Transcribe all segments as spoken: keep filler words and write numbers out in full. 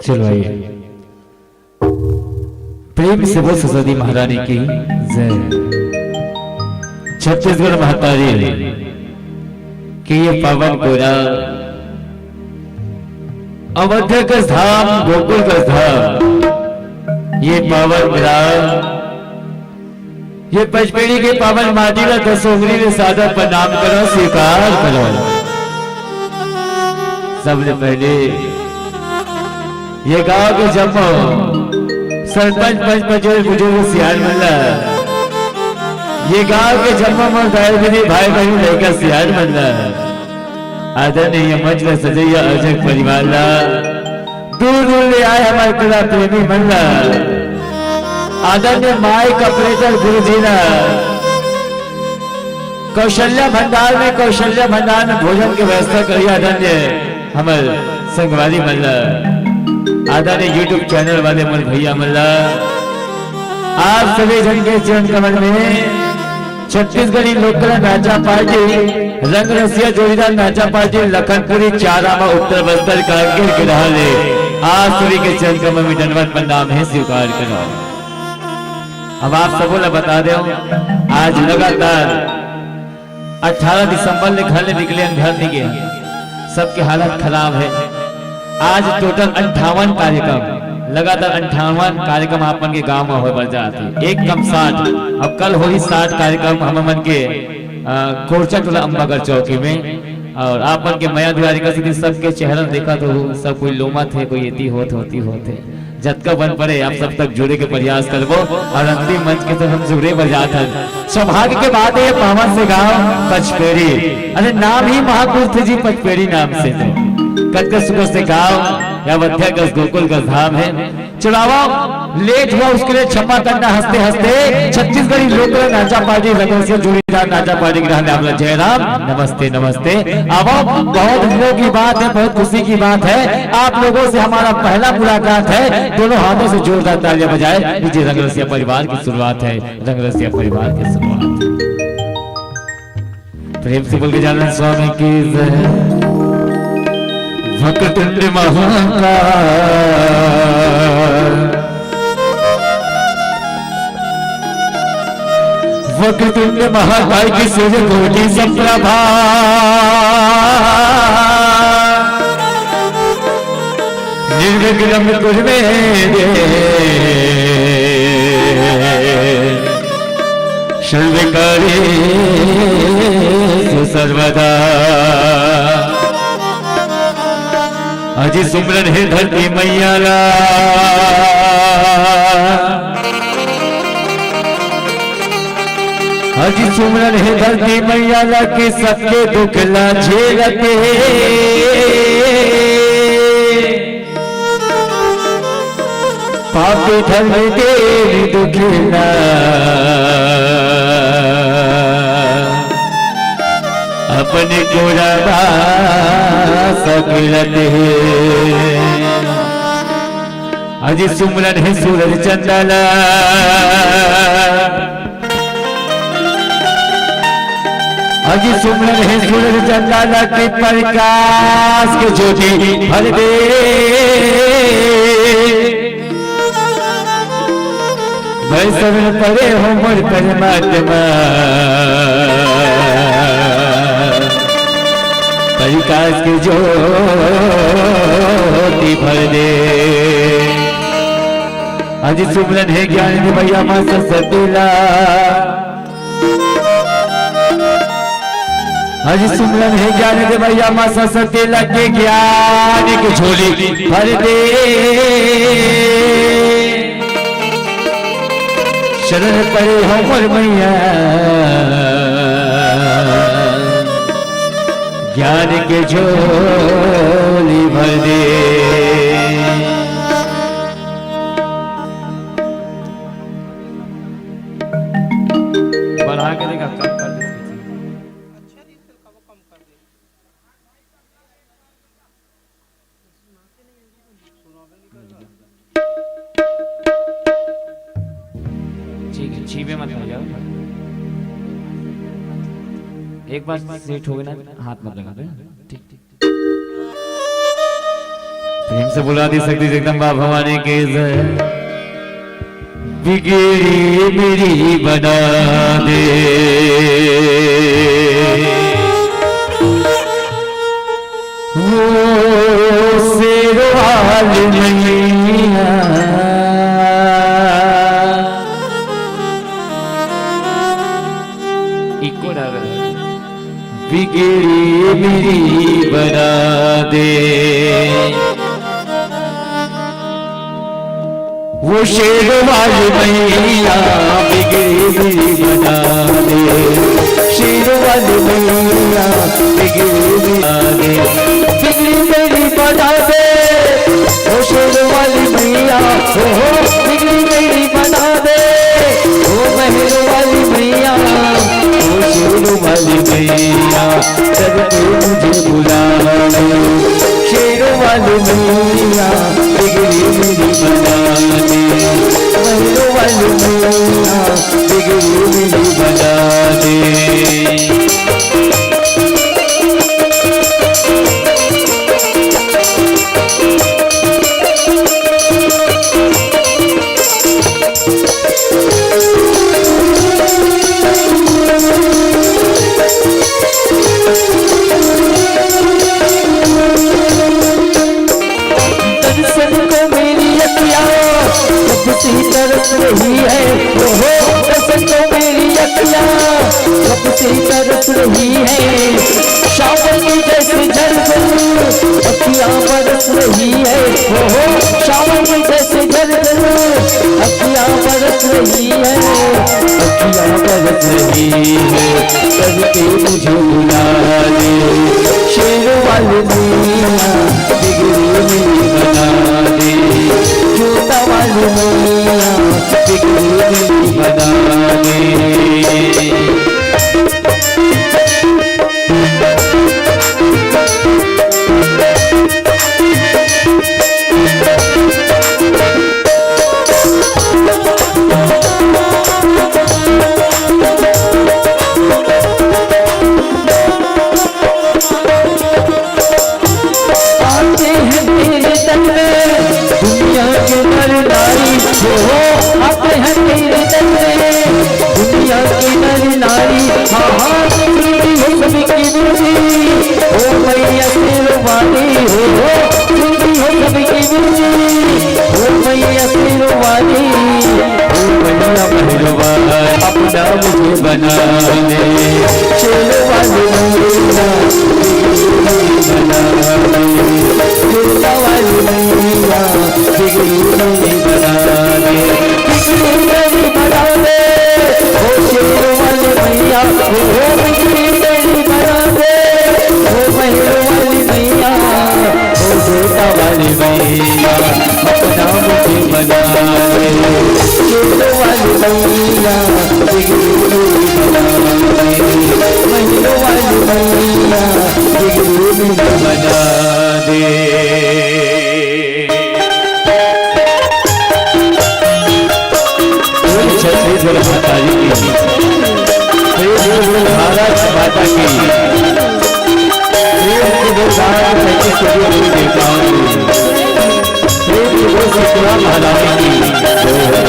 चलो आइए, प्रेम से बोल सरस्वती महारानी की जय। छत्तीसगढ़ महतारी के ये पावन गोरा, अवध का धाम, गोकुल का धाम, ये पावन ग्राम, ये पचपेड़ी के पावन माटी ला दस उंगली ले सादर प्रणाम करो, स्वीकार करो। सबले पहले ये गांव के जम्मो सरपंच, पंच, पंचोल, बुजुर्ग, सियान मन ला, ये गांव के जम्मो मोर दाई दीदी, भाई बहन, लइका, सियान मन ला, आदरणीय मंच ला सजइया अर्चक परिवार ला, दूर दूर ले आए हमर कला प्रेमी मन ला, आदरणीय माइक ऑपरेटर गुरु जी ला, कौशल्या भंडार में, कौशल्या भंडार में भोजन के व्यवस्था करिए आदरणीय हमर संगवारी मन ला, आदरणीय YouTube चैनल वाले मोर भैया मन ला, आप सभी झन के चरण कमल में छत्तीसगढ़ी लोक कला नाचा पार्टी, रंग रसिया जोड़ीदार नाचा पार्टी, लखनपुरी चारामा, उत्तर बस्तर, कांकेर के रहल हे। आप सभी के चरण कमल में दंडवत प्रणाम हे, स्वीकार करो। अब आप सबो ला बता देव, आज लगातार अठारह दिसंबर ले घर ले निकले हन, घर नइ गे हन, सबके हालत खराब हे। आज टोटल अंठावन कार्यक्रम, लगातार अंठावन कार्यक्रम आप मन के गांव में होए बर जात हे, एक कम साठ। अब कल होही साठ कार्यक्रम हमर मन के, अ, कोरचा टोला अम्बागढ़ चौकी में। और आप मन के मया दुलारी का सेती सबके चेहरा देखत हो, सब कोई लोमत हे, कोई एती होत, होती होत हे। जतका बन पड़े, आप सब तक जुड़े के प्रयास करबो और अंतिम मंच के साथ हम जुड़े बर जात हन। सौभाग्य के बात हे, पावन से गांव पचपेड़ी, अरे नाम ही महाकुर्थ जी पचपेड़ी नाम से तो कतका सुख से गांव या अवध्या कस गोकुल कस धाम हे। चलावा लेट हुआ, उसके लिए क्षमा करना। हंसते हंसते छत्तीसगढ़ी लोक नाचा पार्टी, रंग रसिया जोड़ीदार नाचा पार्टी के रहने वाला जयराम, नमस्ते नमस्ते। अब बहुत दिनों की बात है, बहुत खुशी की बात है, आप लोगों से हमारा पहला मुलाकात है। दोनों हाथों से जोरदार तालियां बजाए, ये रंग रसिया परिवार की शुरुआत है, रंग रसिया परिवार की शुरुआत। प्रेम से बोल के जाना स्वामी की जय। वक्रतुंड महाकाल, वक्रतुंड महाकाल की सूर्य कोटि समप्रभा, निर्विघ्नं कुरु मे देव। सर्वकार्येषु सर्वदा। अजी सुमरन हे धरती मैया ला, अजी सुमरन हे धरती मैया ला कि सबके दुख ला झेलत हे। पापी धर्म देव दुखिला अपने कोरा बा सकलत हे। अजी सुमरन हे सूरज चंदा ला, अजी सुमरन हे सूरज चंदा ला कि प्रकाश के ज्योति भर दे। मैं शरण परे हो मोर परमात्मा, प्रकाश के ज्योति भर दे। अजी सुमरन हे ज्ञान देवैया माँ सरस्वती ला, अजी सुमरन हे ज्ञान देवैया माँ सरस्वती ला कि ज्ञान के झोली भर दे। शरण परे हो मोर मैया, ज्ञान के झोली भर दे। बढ़ा के देखा, कम कर दे। ठीक है, छीबे मत हो जाओ। एक बार सेट हो गए ना, हाथ मत लगा दे। ठीक, ठीक। प्रेम से बोला दी शक्ति जगदम्बा भवानी की जय। बिगड़ी मेरी बना दे, वो शेर वाली मैया। इको डाल। बिगड़ी मेरी बना दे, वो शेर वाली मैया। बिगड़ी मेरी बना दे, शेर वाली मैया। बिगड़ी मेरी बना दे, बिगड़ी मेरी बना दे, वो शेर वाली मैया। हो, हो, बिगड़ी मेरी बना दे, ओ महल वाली मैया, ओ शेर वाली मैया, दर पे मुझे बुला ले। शेर वाली मैया, बिगड़ी मेरी बना दे। महल वाली मैया, बिगड़ी मेरी बना दे। दर्शन को मेरी अखियाँ कब से तरस रही है, ओहो। दर्शन को मेरी अखियाँ कब से तरस रही है। सावन की जैसे झरझर अखियाँ बरस रही है, ओहो। सावन की जैसे झरझर अखियाँ बरस रही है, अखियाँ बरस रही है। दर पे मुझे बुला ले, शेर वाली मैया, बिगड़ी मेरी बना दे। जूता वाली मैया, बिगड़ी मेरी बना दे। आते हैं तेरे दर में दुनिया के नर नारी, हो, हो, आते हैं तेरे दर में दुनिया के नर नारी। हाँ, हाँ, सुनती हो सबकी विनती, ओ मैया शेर वाली, हो, हो, सुनती हो सबकी विनती, ओ मैया शेर वाली, ओ मैया महल वाली, अपना मुझे बना ले। शेर वाली मैया, बना ले। शेर वाली मैया, बिगड़ी मेरी बना दे। बिगड़ी मेरी बना दे। ओ शेर वाली मैया, ओ बिगड़ी मेरी बना दे। ओ महल वाली मैया, ओ जूता वाली मैया, अपना मुझे बना ले। शेर वाली मैया, बिगड़ी मेरी बना ले। महल वाली मैया, बिगड़ी मेरी बना दे। बोल छत्तीसगढ़ माता जी की। प्रेम से बोल भारत माता की। प्रेम से बोल भारत पैंतीस करोड़ देवी देवताओं की। प्रेम से बोल सतपुड़ा महारानी की। जय हो।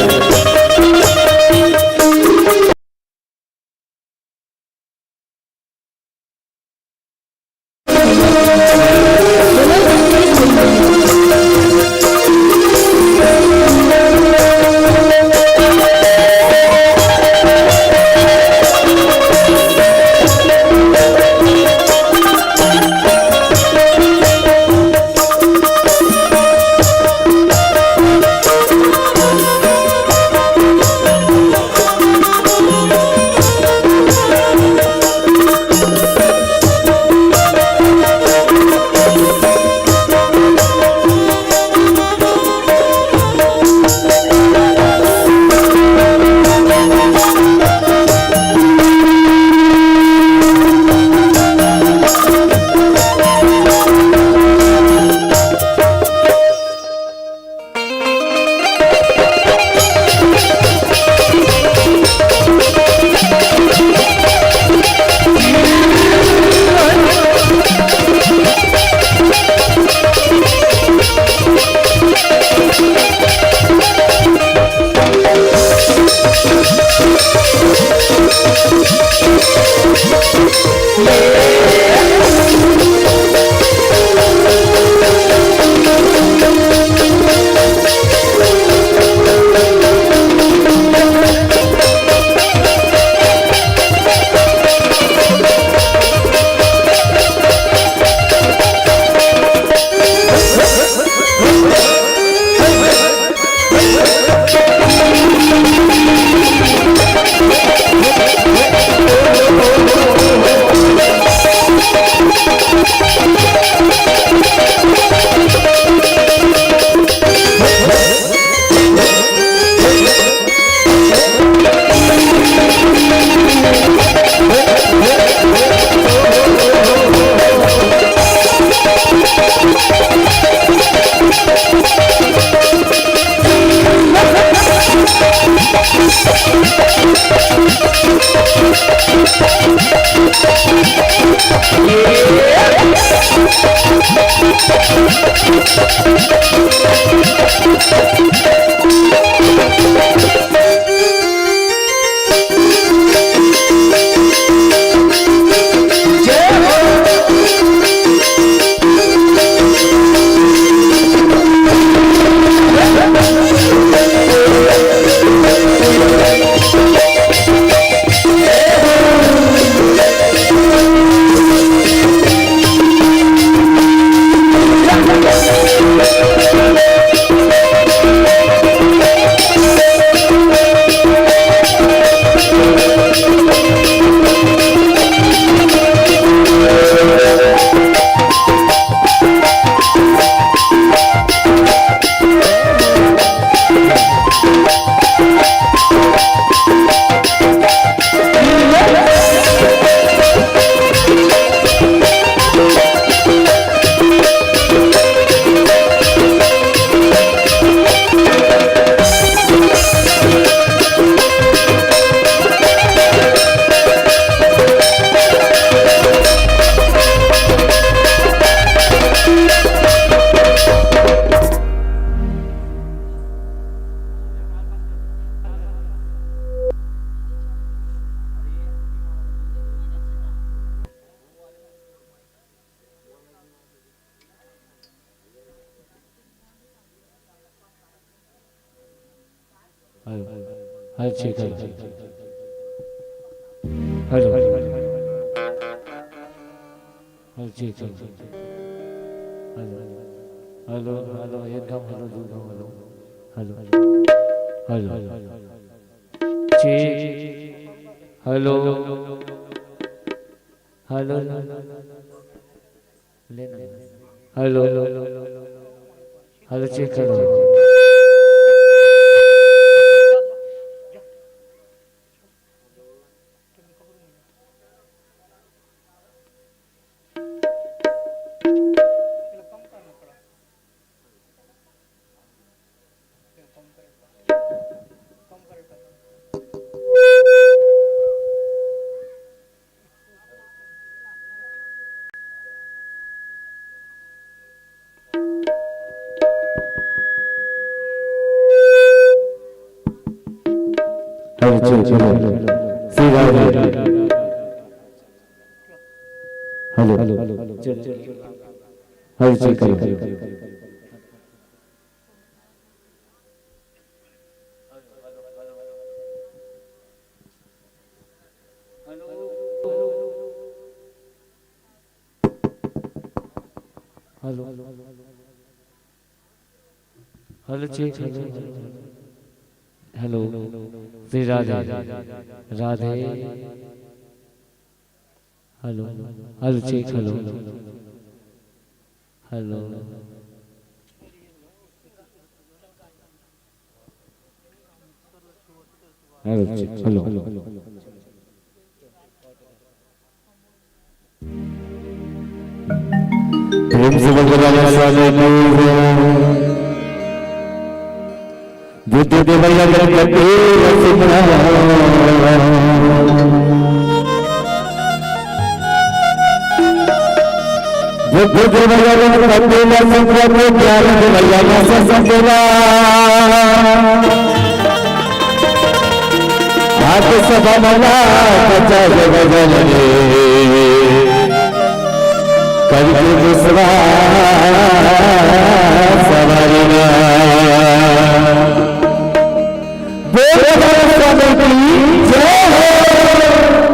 Hello, hello, check hello. Hello, hello, check hello. Hello, hello, hello, एक घांव हेलो, दू घांव hello. Hello, hello, check hello. Hello, hello, check hello. Hello, check hello. सीधा hello. Hello, hello, check hello. Hello, hello, check hello. Hello, Shri Radhe, Radhe. Hello, hello, check hello. Hello, hello, check hello. प्रेम से बोल के बाबा स्वामी की जय। बुद्ध देवैया गणपति रसिया। बुद्ध देवैया गणपति रसिया, ज्ञान देवैया रस संतरा। हाथ सदा मला बचा जग जननी। कवि के विश्वास सवारी ना। बोल बोल स्वामी की जय हो।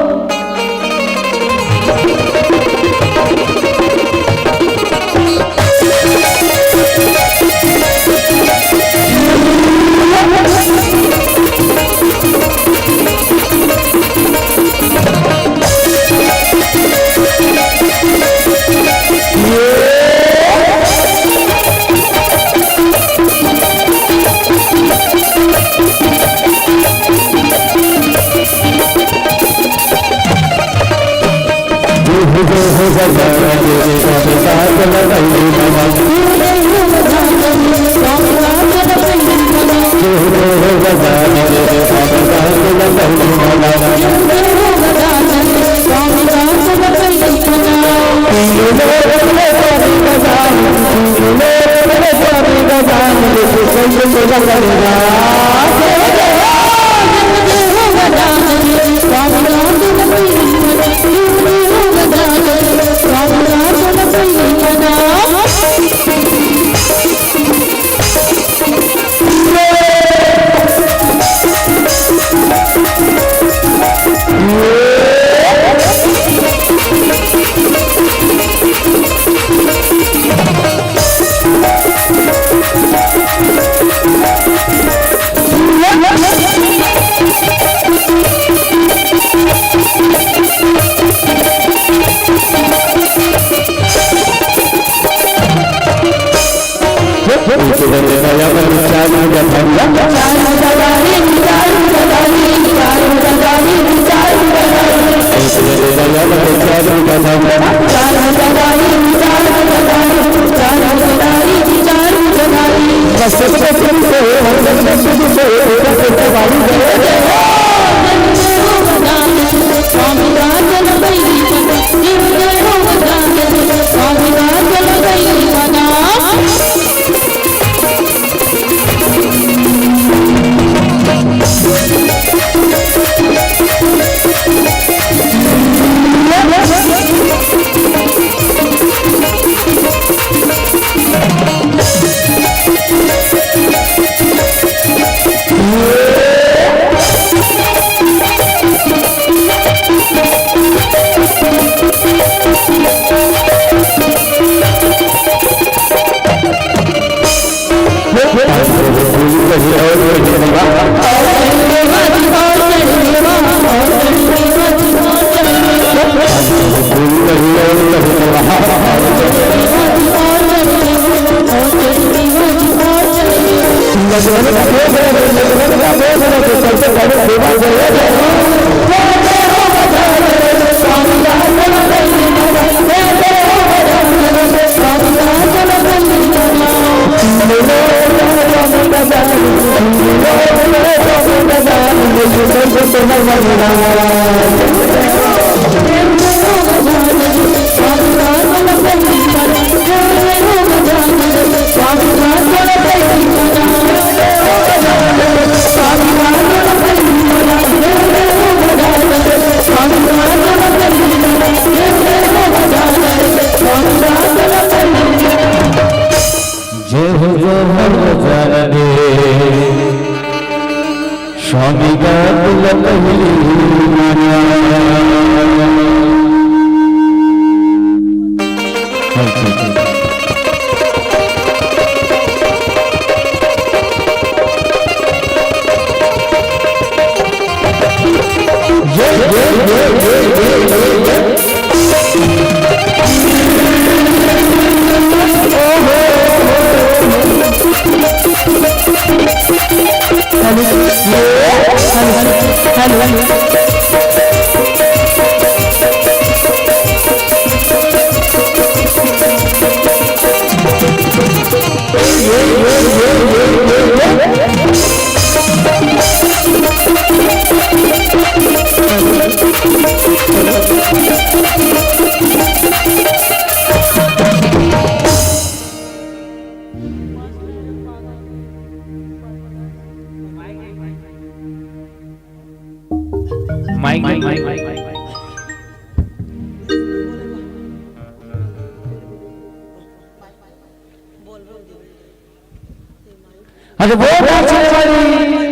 अरे वो नाचने वाली।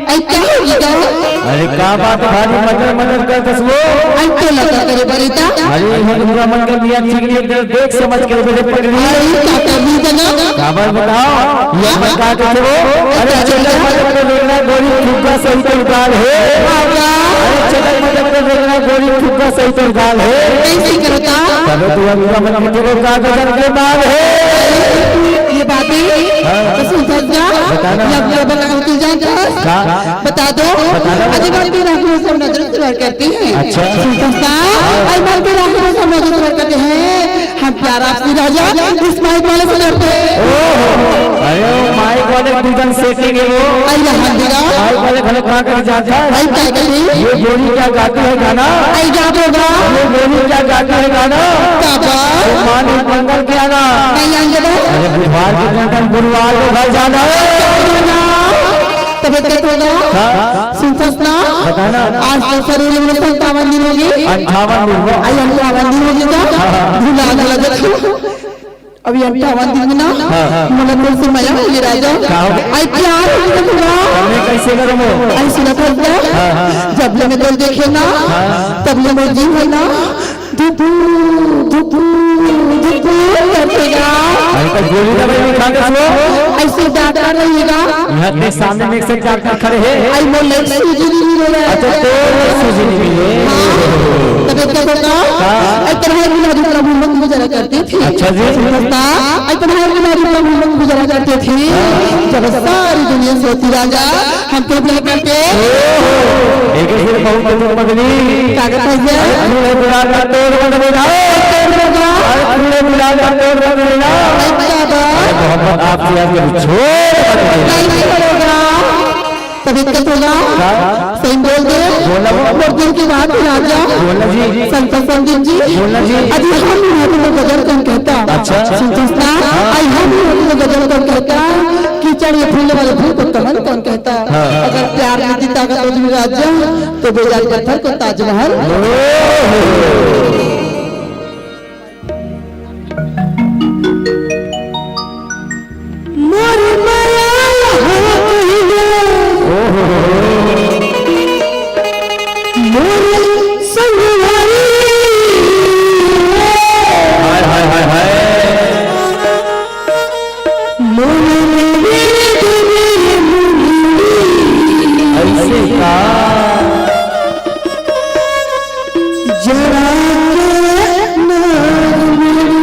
अरे का होगे गा? अरे का बात है, भारी मटर मटर करत हस वो। अरे तो लगा करे बरे ता। अरे हम दुर्गा मन के मियाँ ठीक नहीं, एक दिन देख समझ के बेटे पगली। अरे का कर ली जना? काबर बताओ, ये अपन का कहते वो? अरे चटक मटक तो देखना गोरी फुग्गा सही तो उतार है। बाबा। अरे चटक मटक तो देखना गोरी फुग्गा सही तो उतार है। कैसे करता? तबे तू दुर्गा मन के तेरे का गजब के बाल है। ये बातें हाँ। तो सुन समझा। बताना। ये अब क्या बना होती जाए तो? का? बता दो। बता दो। अरे मन के राखी सब नजर से बाहर करते हैं। अच्छा। सुन समझा। अरे मन के राखी सब नजर से बाहर करते हैं। हम प्यार आपसे राजा इस माइक वाले से करते हैं। ओहो, अरे वो माइक वाले की जन सेटिंग है वो। अरे यहाँ दिया। माइक वाले भले कहाँ कर जाता है। भाई क्या करें? ये गोरी क्या गाती है गाना? अरे क्या होगा? ये गोरी क्या गाती है गाना? बाबा। वो माँ ने मंगल किया ना। नहीं आएंगे बस। अरे बुधवार के दिन गुरुवार को घर जाना है। तबीयत कैसे होगा? हाँ। सुनथस ना? बताना। आज तो शरीर में संतावन दिन होगे। अंठावन दिन हो। आई अंठावन दिन होगे का? हाँ, हाँ। भुला गया देखो। अभी अंठावन दिन में ना, हाँ, हाँ। मोला तोर से मया होगे राजा। का होगे? आई प्यार होगे पूरा। मैं कैसे करूँ वो? आई सुनत हस ना? हाँ, हाँ। जब ले मैं तोर देखे ना, हाँ। तब ले मोर जीव है ना, धुकु, धुकु, धुकु करथे गा। अरे तो गोली दवाई नहीं खाते वो? ऐसे डॉक्टर रहिएगा। यहाँ के सामने में एक से डॉक्टर खड़े हैं। आई मोर लग सूजी नहीं मिल रहा है। अच्छा, तो सूजी नहीं मिले। हाँ, तबीयत कैसे होगा? हाँ। आई तरह की ना दूसरा भूमक गुजारा करती थी। अच्छा जी। बता, आई तरह की ना दूसरा भूमक गुजारा करती थी। जब सारी दुनिया सोती राजा, हम तो ब्याह करके। एक फिर बहुत तो मगनी। कागज फंस गया। अरे, पूरे गुलाब का तोड़ बंद हो जाओ। तोड़ बंद हो जाओ। अरे, पूरे गुलाब का तोड़ बंद हो जाओ। अच्छा, बा। अरे, मोहब्बत आपसे आज कभी छोड़ बंद हो जाओ। नहीं, नहीं पड़ेगा। तबीयत कैसे होगा? हाँ। सही बोल दे। बोला वो। मोर दिल की बात राजा। बोला जी। संत संदीप जी। बोला जी। अभी हम यहाँ पे गजल कौन कहता? अच्छा। सुन समझा? हाँ। आई हम यहाँ पे गजल कौन कहता? कीचड़ ये फूल वाले फूल को कमल कौन कहता? हाँ। अगर प्यार में इतनी ताकत हो तुम राजा, तो बेजान पत्थर को ताजमहल। मोर माया यहाँ कहीं ना। मोर संगवारी। हाय, हाय, हाय, हाय। मोर मेरे मेरे मुंडी। ऐसे का? जरा के नाम मेरी।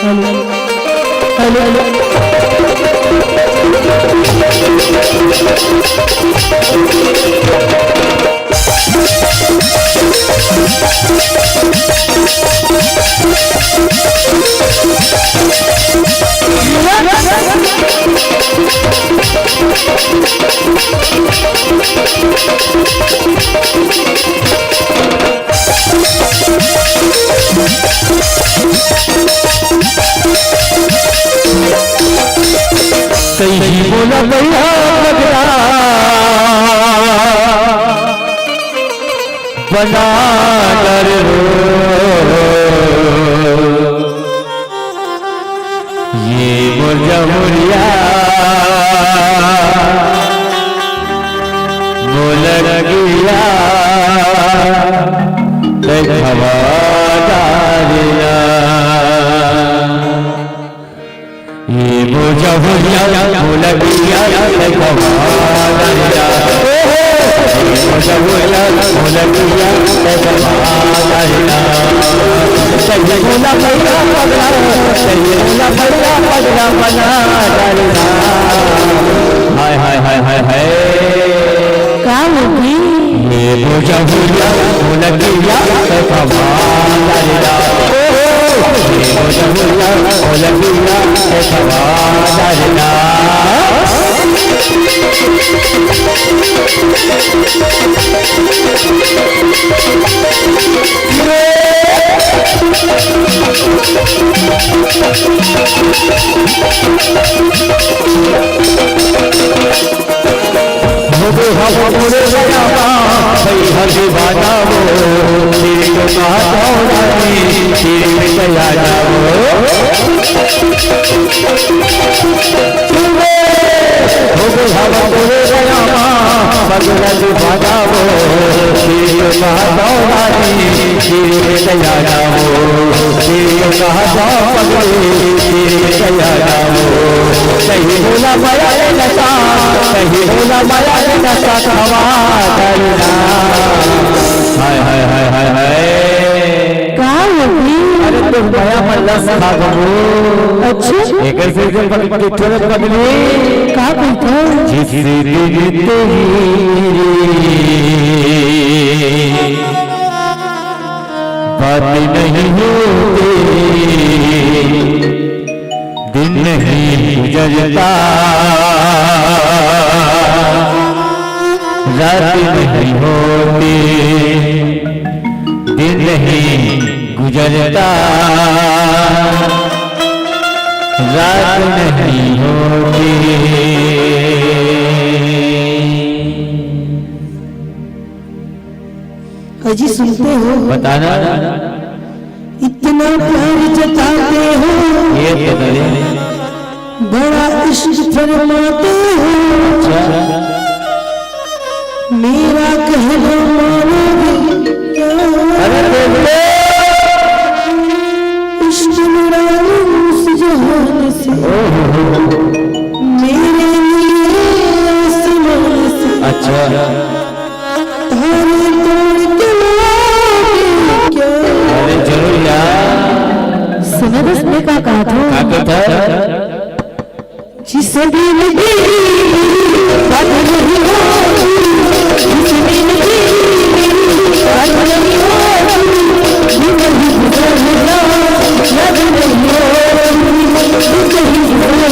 Hello, hello, hello. कहीं बोला भैया पगला बना डर हो। ये मोर जमुरिया मोलगिया देखवा डारिया। ये मोर जमुरिया मोलगिया देखवा डारिया। ओ हो, ये मोर जमुरिया मोलगिया देखवा डारिया। सही बोला भैया पगला, सही बोला भैया पगला बना डारिया। हाय, हाय, हाय, हाय, हाय। का होगी? ये बोझा भुइया, मोलगिया, ए भगवान दादा। ओ हो, ये बोझा भुइया, मोलगिया, ए भगवान दादा। हो गो हम मोरे रामा, भई हर बाना वो, तेरे को कहा जाओ रानी, तेरे में चला जाओ। हो गो हम मोरे रामा, भई हर बाना वो, तेरे को कहा जाओ रानी, तेरे में चला जाओ। तेरे कहा जाओ पगली, तेरे कहा जाओ। सही बोला माया रे नशा, सही बोला माया रे नशा, खवा करना। हाय, हाय, हाय, हाय, हाय। का होगी? अरे, तोर मया मन लस खा गबो। अच्छा। एकर से जो पग-, किथों रे पगली। का कहिथो? जिस दिन तेरी बात नहीं होती, दिन नहीं गुजरता, रात नहीं होती, दिन नहीं गुजरता, रात नहीं होती। अजी, सुनते हो? बताना। इतना प्यार जताते हो, ये तो दे। बड़ा इश्क फरमाते हो। अच्छा। मेरा कहना मानोगे क्या? अरे, बोलो। इश्क मेरा उस जहान से, ओहो। मेरे लिए आसमान से। अच्छा। तारे तोड़ के लाओगे क्या? अरे जरूर यार। सुनो तो, उसने का कहा था? का कहा था? जिस दिन तेरी बात नहीं होती, जिस दिन तेरी बात नहीं होती, ये नहीं गुजरता, याद नहीं होती, ये नहीं गुजरता।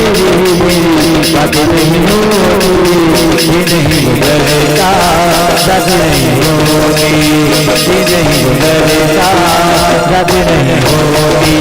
बात नहीं होती, ये नहीं गुजरता, रब नहीं होती, ये नहीं गुजरता, रब नहीं होती।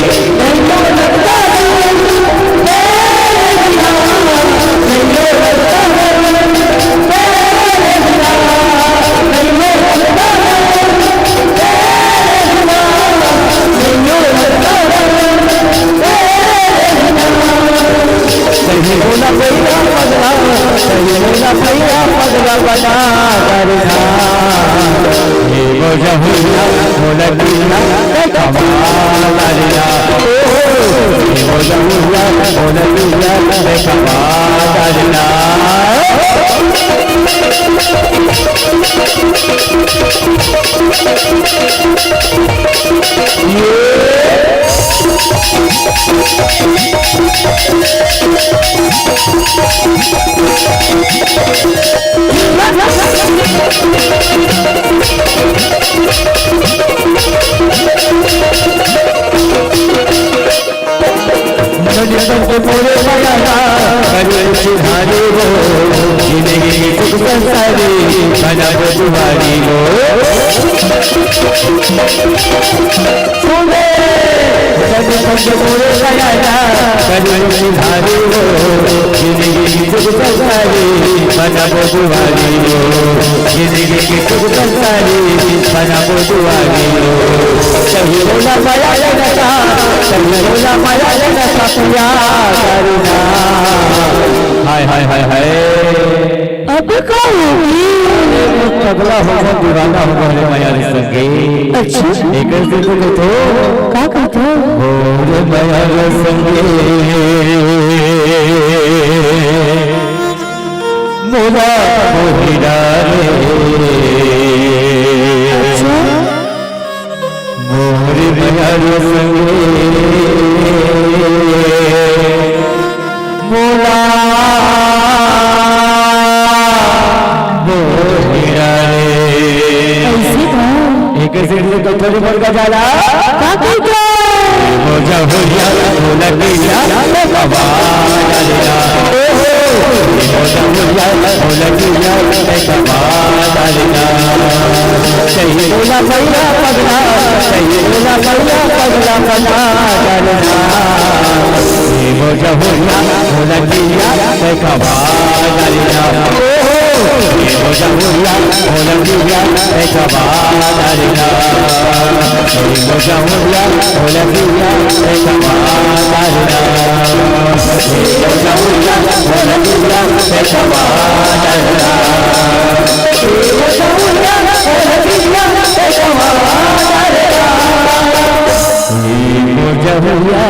हाय, हाय, हाय, हाय। अब का होही? अरे, वो पगला होगा, दीवाना होगा रे मया रे संगे। अच्छा। एकर से तो कहिथो। का कहिथो? मोर मया रे संगे, मोरा मोहिरा रे। अच्छा। मोर मया रे संगे, मोला मोहिरा रे। ऐसे का? एक ऐसे तो थोड़ी मोर का जाला। का कहिथो? मोजा होया, मोला किया, बाबा डालिया। ओहो, मोजा होया, मोला किया, बाबा डालिया। सही बोला भैया पगला, सही बोला भैया पगला, पगला डालिया। ए मोजा होया, मोला किया, ए कबा डालिया। ओहो, ए मोजा होया, मोला किया, ए कबा डालिया। ए मोजा होया, मोला किया, ए कबा डालिया। ए मोजा होया, मोला किया, ए कबा डालिया। ए मोजा होया, मोला किया, ए कबा डालिया। ए मोर जहुआ,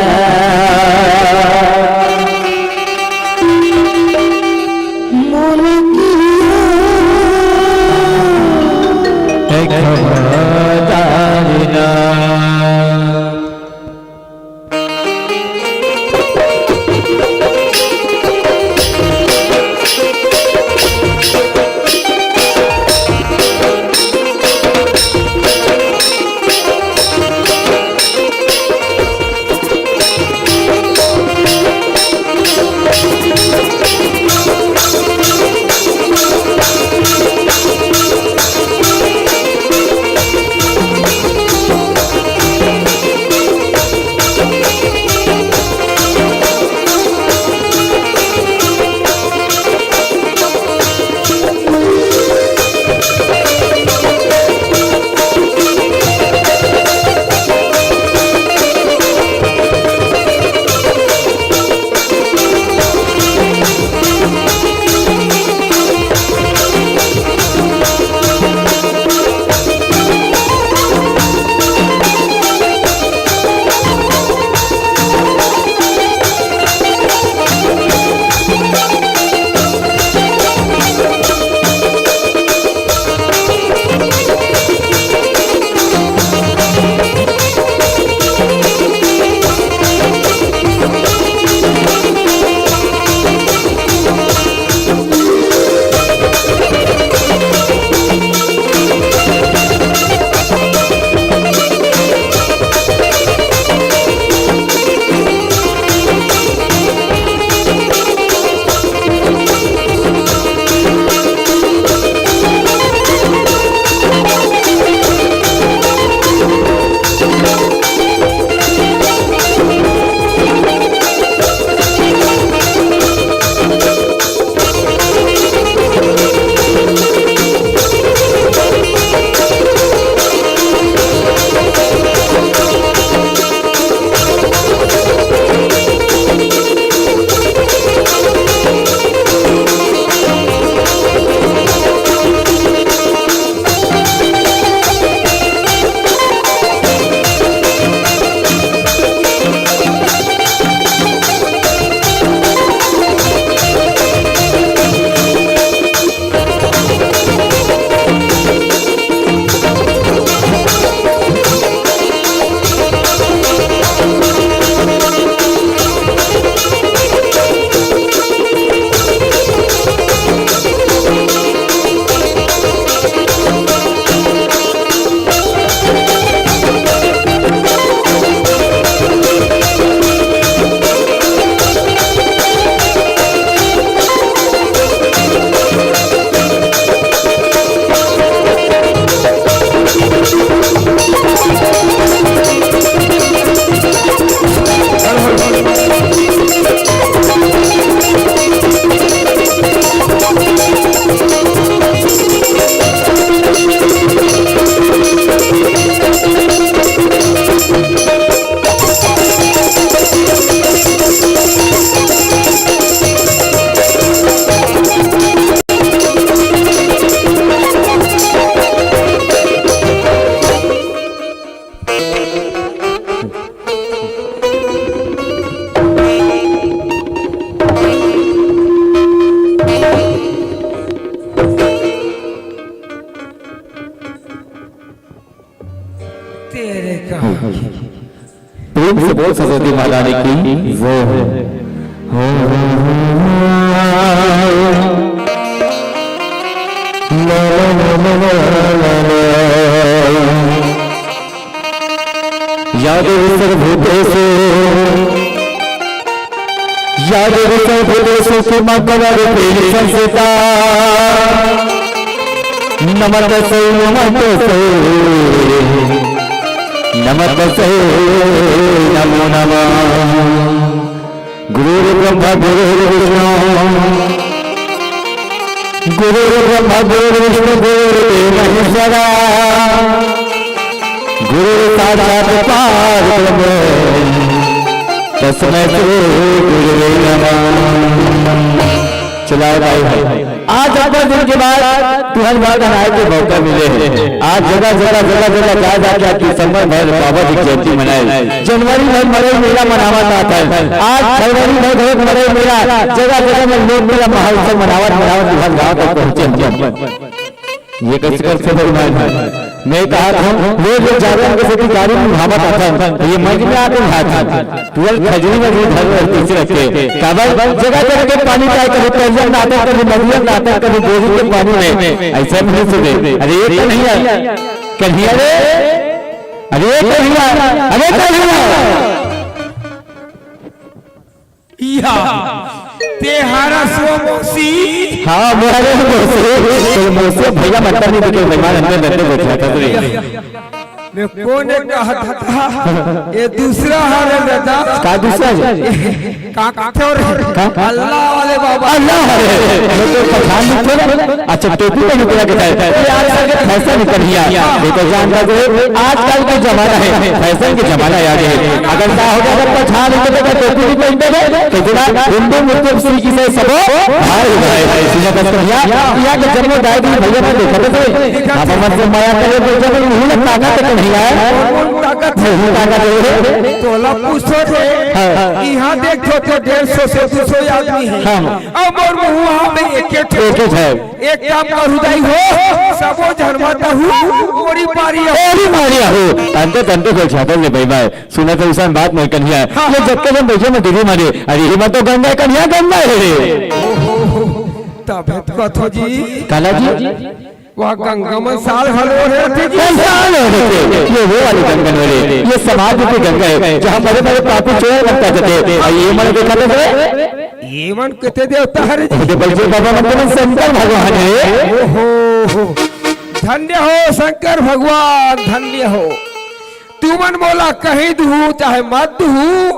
तेरे का। प्रेम से बोल सरस्वती महारानी की जय हो। या देवी सर्वभूतेषु, या देवी सर्वभूतेषु क्षमा करोतु संसिता। नमस्तस्यै, नमस्तस्यै, नमस्तस्यै, नमो नमः। गुरुर्ब्रह्मा गुरुर्विष्णु, गुरुर्ब्रह्मा गुरुर्विष्णु गुरुर्देव महेश्वरा। गुरुर्साक्षात् परब्रह्म तस्मै श्री गुरुवे नमः। चलाओ भाई, आज अब्बड़ दिन के बाद तुहर घर आए के मौका मिले हे। आज जगह जगह, जगह जगह जा जाके आज दिसंबर भर बाबा जी के जयंती मनाए, जनवरी भर मड़ई मेला मनावत आत हन। आज फरवरी भर घलोक मड़ई मेला जगह जगह में लोक मेला महोत्सव मनावत मनावत तुहर गांव तक पहुंचे हन। ये कस कर से भगवान है। मैं कहा था, लोग ये जागरण के सेती गाड़ी में भावत आथन, ये मंच में आके भात था। तुअल खजरी में भी धर धर तीसरे रखे। काबर जगह जगह के पानी पाए, कभी तरिया में आथन, कभी नदिया में आथन, कभी बोरी के पानी में। ऐसे में से दे। अरे ये तो नहीं है। कन्हैया रे, अरे ये तो नहीं है। अरे कन्हैया। या। ते हरस वो मौसी। हाँ, मैं हरे मौसी। तो मौसी भैया मतलब नहीं दिखे, भगवान अंदर अंदर बैठा था तो ये। मैं कोन कहत था? ये दूसरा हरे दादा। का दूसरा है? का कहथे और का? अल्लाह वाले बाबा। अल्लाह वाले। मैं तो पहचान नहीं था। अच्छा, टोपी पहने पूरा के साथ। ये आजकल के फैशन है कन्हैया। ये तो जानता तो है, आजकल का जमाना है, फैशन के जमाना आ गया है। अगर का हो गया, अगर पहचान नहीं तो टोपी नहीं पहनते थे, तो इतना हिंदू मुस्लिम सिख ईसाई सबो भाई भाई। सुना था कन्हैया, यहाँ के जन्म दाई भी भैया ने देखा था तो, आप मन से माया करे तो जब मुंह लग ताकत तो कन्हैया है। कौन ताकत है? मुंह ताकत है। तोला पूछो थे, हाँ। यहाँ देख तो, तो डेढ़ सौ से दो सौ आदमी है। हाँ। अब और मुंह में एक एक एक एक है। एक काम कर उदाई हो, सबो झन माता हूँ, ओरी पारी हो। ओरी पारी हो। तंते, तंते कोई छातल ले भाई भाई। सुना तो उसन बात नहीं कन्हैया। हाँ। ये जब के हम बैठे में दिल्ली मारे, अरे ये मत तो गंगा है, कन्हैया गंगा है रे। तबे तो कथो जी। काला जी। वह गंगा मन साल घलो रहते जी। कई साल हो रहे थे। ये वो वाली गंगा हो रहे। ये समाज रूपी गंगा है, जहाँ बड़े बड़े पापी चोर बनता थे। और ये मन देखा तो ये मन कितने देवता हरे जी? अरे बलदेव बाबा मन तो शंकर भगवान है। ओहो हो। धन्य हो शंकर भगवान, धन्य हो। तुमन मोला कहीं दुहू चाहे मत दुहू,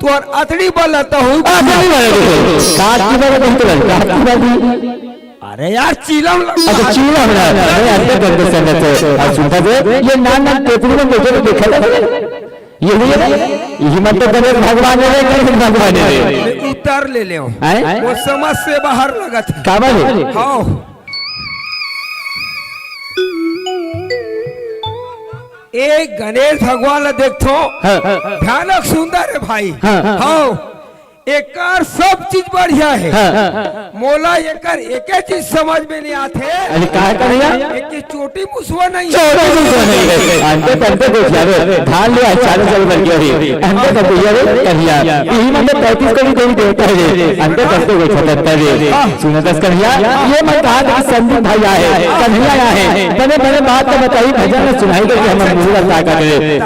तुहर अतड़ी बल तहू। अतड़ी बल दुहू। काट की बल दुहू, काट की बल दुहू। अरे यार, चीलम लग अच्छा, चीलम ना। अरे, अंदर गंदे संगत है। और सुनता दे, ये नान नान टेपरी में बैठे तो देखा था। ये नहीं है, ये मत तो गणेश भगवान है, गणेश भगवान है। उतार ले ले। हैं? वो समझ से बाहर लगत है। का बात है? हाँ। ए गणेश भगवान ला देखथो, हाँ। भयानक सुंदर है भाई। हाँ। हाँ। एकर सब चीज बढ़िया है। हाँ। मोला एकर एके चीज समझ में नहीं आथे। अरे का कन्हैया? एके चोटी मुसवा नहीं है। चोटी मुसवा नहीं है। अंते तंते को जावे। धान ले आए, चारों चारों बन गया है। अंते तंते ये रे कन्हैया। यही मतलब पैंतीस करोड़ देवी देवता है रे। अंते तंते को छतरता है रे। सुना दस कन्हैया, ये मैं कहा था कि संदीप भाई आए, कन्हैया आए, बने बने बात तो बताई, भजन में सुनाई दे कि हम मुंह लगा कर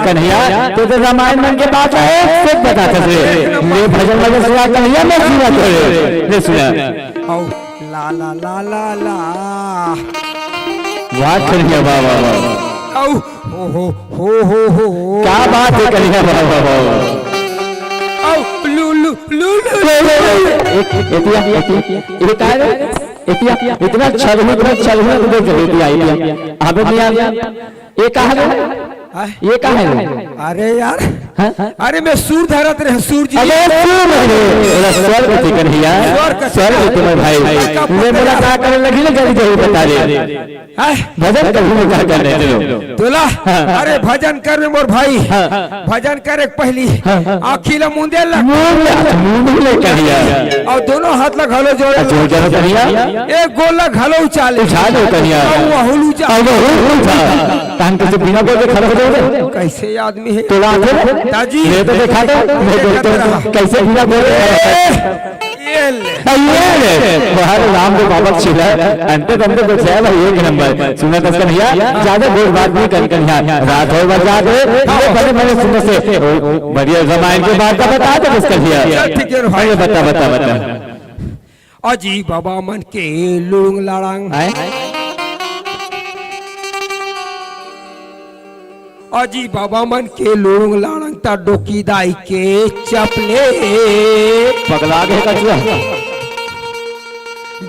कन्हैया, तो, तो रामायण मन के बात है, सब बता थे। ले भजन भजन सुना कन्हैया, मैं सुना तो ले सुना। आओ, ला, ला, ला, ला, ला। वाह कन्हैया, वाह, वाह, वाह। आओ, हो, हो, हो, हो, हो। क्या बात है कन्हैया, वाह, वाह, वाह, वाह। आओ, लू, लू, लू, लू, लू। एक, एतिया, एतिया, ये का है? एतिया, इतना छलहू, इतना छलहू, इतना जलेबी आई दिया। अबे मियाँ, ये का है? हाँ? ये का है? अरे यार, हाँ? अरे मैं सुर धरत रहे, सुर जी। अबे सुर रहे, बोला स्वर के ठिकन हिया। स्वर का स्वर के ठिकन। तुम्हारे भाई। का ले बोला का करे लगी ना, जल्दी जल्दी बता दे। हैं? भजन कभी नहीं कहा करने दो। तोला? हाँ। अरे भजन कर में मोर भाई। हाँ। भजन कर एक पहली। हाँ। आँखी ला मुंदे ला। मुंदे ला, मुंदे ले कहिया। और दोनों हाथ ला घलो जोड़े। जोड़ जरा कहिया। एक गोल ला घलो उछाले। उछाले कहिया। और वहुल उछाले। और वहुल उछाले। तहन कैसे बिना बोले खड़ा हो जाओगे? कैसे आदमी है? तोला आथे? ताजी। ये तो देखा तो, मैं देखता हूँ, कैसे बिना बोले खड़ा हो जाओगे? ये ले। आ, ये ले। बाहर राम को बाबा छिला। अंते तंते को छह भाई एक नंबर। सुना दस कन्हैया, ज्यादा बोल बात नहीं कर कन्हैया। रात हो बजा दे, ये बड़े बड़े सुंदर से। ओ, ओ, बढ़िया रामायण के बात का बता दे बस कन्हैया। चल, ठीक है, भाई। अरे बता, बता, बता। अजी बाबा मन के लुड़ुंग लाड़ांग। आए? अजी बाबा मन के लुड़ुंग लाड़ंग ता डोकी दाई के चपले। पगला गे कचुआ।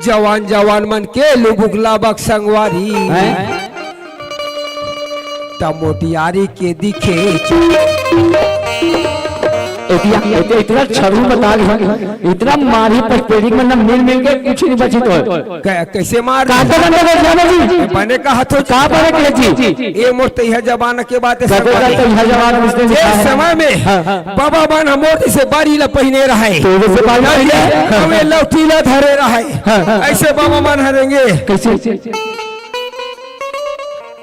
जवान जवान मन के लुबुक लाबक संगवारी। हैं? ता मोटियारी के दिखे। एतिया, एतिया इतना छरू बता दे, इतना मारी पर पेड़ी में ना मिल मिल के कुछ नहीं बची तो। कै-, कैसे मार कांटे बंदे बैठ जाना जी। बने कहा तो का बने के जी? ये मोर तैया जमाना के बात है, कदे का संगवारी। तैया जमाना उसने जे लिखा है। समय में हाँ, हाँ। बाबा मन हमर जैसे बारी ला पहिने रहे। तो जैसे बारी ला पहिने? हमें लौटी ला धरे रहे। हाँ, हाँ। ऐसे बाबा मन हरेंगे। कैसे?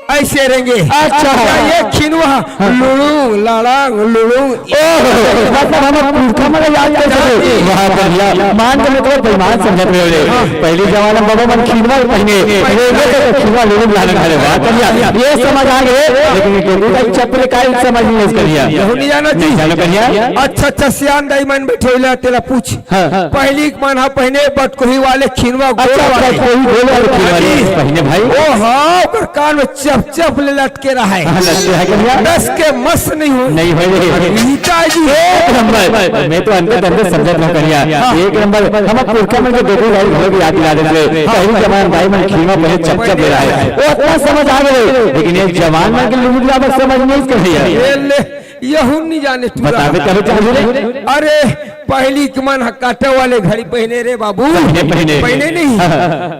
ऐसे रेंगे। अच्छा। अब ये खिनवा, हाँ। लुड़ुंग, लाड़ांग, लुड़ुंग। ओहो, मतलब हम पुरखा मन याद कर सके। वाह, बढ़िया। मान के मतलब बेईमान समझत रहे रे। हाँ। पहली जमाना में बाबा मन खिनवा पहिने, रेंगे तो खिनवा लुड़ुंग लाड़ांग हरे। वाह, बढ़िया। ये समझ आ गए, लेकिन ये डोकरी दाई चप्पल का ही समझ नहीं इसका लिया। यहू नहीं जाना नहीं जी। जानो कहिया? अच्छा, अच्छा, सियान दाई मन बैठे होला, तेला पूछ। हाँ। पहली के मन हा पहिने बटकोही वाले खिनवा गोल अच्छा, वाले। बटकोही गोल वाले खिनवा जी। पहिने भाई। ओ हाँ, ओकर कान में चप चप ले लटके रहे। हाँ, लटके है कहिया? नस के मस नहीं हो। नहीं हो रे। गीता जी। एक नंबर। मैं तो अंदर अंदर समझत ना कहिया। हाँ। एक नंबर। हम पुरखा मन के डोकरी दाई घलो के याद दिला देते। हाँ। पहली जमाना दाई मन खिनवा पहले चप चप ले रहे। वो इतना समझ आ गए। लेकिन ये जवान मन के लुगुला बस समझ नहीं कहिया। ये ले। यहू नहीं जाने तू बतावे ला। तबे तो जाने रे। अरे, पहली के मन ह काटे वाले घड़ी पहिने रे बाबू। पहिने, पहिने। पहिने नहीं। हाँ।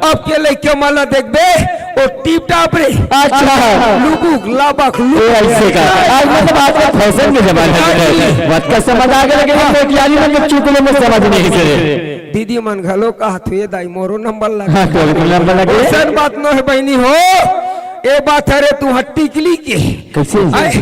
अब के लइका मन ला देखबे, वो टीप टाप रे। अच्छा। लुबुक, लाबक, लुबुक। ये ऐसे का। आज मतलब आजकल फैशन के जमाना है। हाँ जी। बात का समझ आ गया, लेकिन हाँ। मोटियारी में तो चुकले में समझ नहीं से। दीदी मन घलो कहत हुए, दाई मोरो नंबर लगे। हाँ, तो नंबर लगे। अइसन बात नो है बहिनी हो, ए बात हरे तू ह टिकली के। कैसे? आए,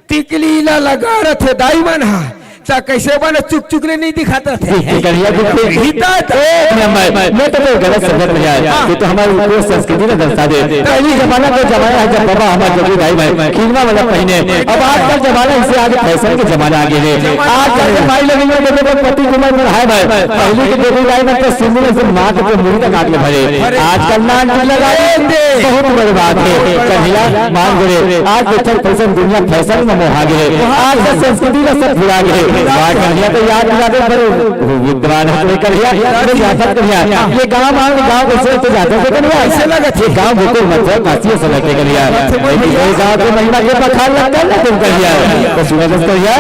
टिकली ला लगा रथे दाई मन हा, त कैसे बने चुक चुक ले नहीं दिखात रथे। बिल्कुल, बढ़िया, बिल्कुल। गीता त एक नंबर। मैं तो कोई गलत समझत नहीं आया। हाँ। ये तो हमारी पूरी संस्कृति ने दर्शा दे। पहली जमाना को जमाना है जब बाबा हमारे जब दाई भाई खिलवा वाला पहिने। अब आजकल जमाना इसे आगे फैशन के जमाना आ गए हैं। आजकल के भाई लोग इन्होंने देखो पति कुमार में हाय भाई। पहले के देखो दाई में तो सिंदूर से माथ पे मुड़ी तक आके भरे। आजकल ना लगा दे। बहुत बड़ी बात है। कन्हैया मान गए। आज देखो फैशन दुनिया फैशन में मोहा गए। आज का संस्कृति का सब भुला गए। वाह, कन्हैया तो याद दिला दे, पर विद्वान है, तो कन्हैया, तो जाता कन्हैया। ये गांव, गांव, गांव कैसे तो जाता से कन्हैया? कैसे लगा थे? गांव गोकुल मथुरा काशी से लगते कन्हैया। ये गांव के महिमा के बखान लगता है ना तुम कन्हैया? तो सुना दस कन्हैया,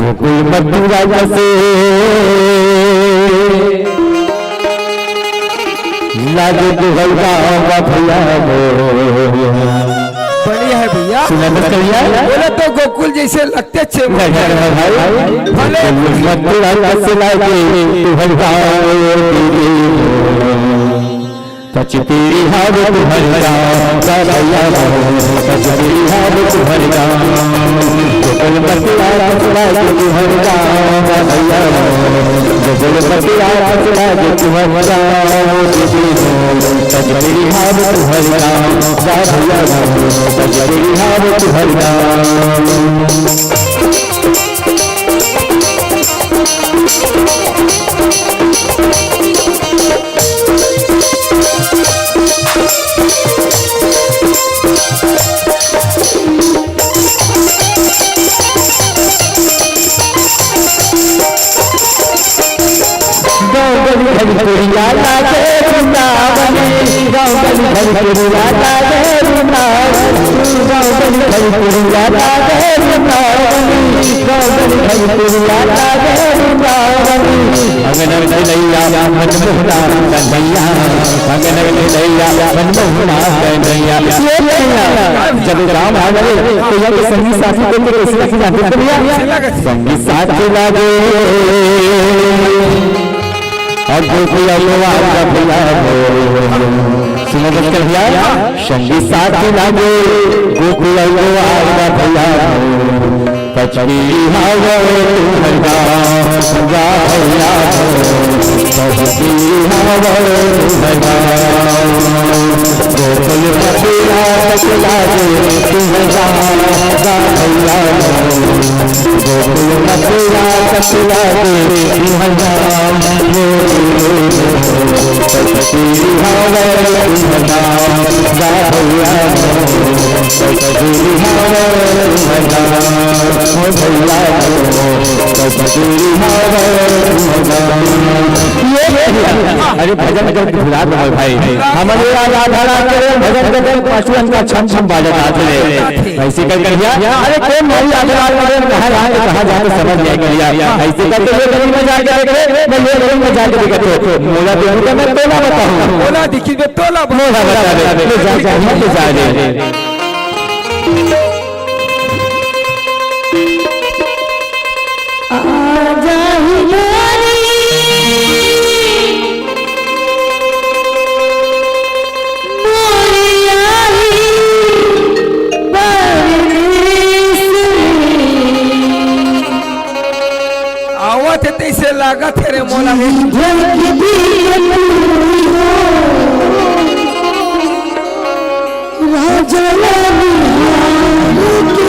गोकुल मथुरा कैसे लागे दुहल गाँव भैया हो। बढ़िया है भैया। सुना दस कन्हैया। बोले तो गोकुल जैसे लगते अच्छे। बढ़िया है भाई। भले। मथुरा कस लागे तुहर गाँव दीदी। पचपीरी हावे तुहर गाँव का भैया हो। पचपीरी हावे तुहर गाँव। गोकुल मथुरा कस लागे तुहर गाँव का भैया हो। गोकुल मथुरा कस लागे तुहर गाँव दीदी हो। पचपीरी हावे तुहर गाँव का भैया हो। पचपीरी हावे तुहर गाँव। गाँव गली घड़ी तोरिया लागे वृंदावनी, गाँव गली घड़ी तोरिया लागे वृंदावनी, गाँव गली घड़ी तोरिया लागे वृंदावनी, गाँव गली घड़ी तोरिया लागे वृंदावनी। अंगन में लैया मनमोहना कन्हैया, अंगन में लैया मनमोहना कन्हैया। ये कन्हैया, जब गाँव आ गए तो ये संगी साथी को कैसे रखे जाते हैं भैया? संगी साथी लागे। अब गोकुल अगवा का भैया हो। सुनो बचकर भैया, संगी साथी लागे, गोकुल अगवा का भैया हो। पचपीरी हावे तुहर गाँव, गा भैया हो। पचपीरी हावे तुहर गाँव। गोकुल मथुरा कस लागे तुहर गाँव, गा भैया हो। गोकुल मथुरा कस लागे तुहर गाँव। पचपीरी हावे तुहर गाँव, गा भैया हो। पचपीरी हावे तुहर गाँव, ओ भैया हो। पचपीरी हावे तुहर गाँव। ये अरे भजन कर भुला दो भाई। हमरे राजा धरा करे भजन कर पाछू अंका छम छम बाजत आत रे। ऐसे कर कर दिया। अरे कौन भाई आधा रात में कहाँ, कहाँ जाके समझ नहीं कर लिया। ऐसे कर तो ये गली में जाके देखे, मैं ये गली में जाके देखा तो मोला देखो तो मैं तोला बताऊँ। मोला दिखी बे तोला मोला बता दे। ले जा, जा, ले जा दे। आजा ही मोरी, मोरी आही। लगत हे रे मोला रे। जीवन के बीच तू हो, राजा ला निहार के।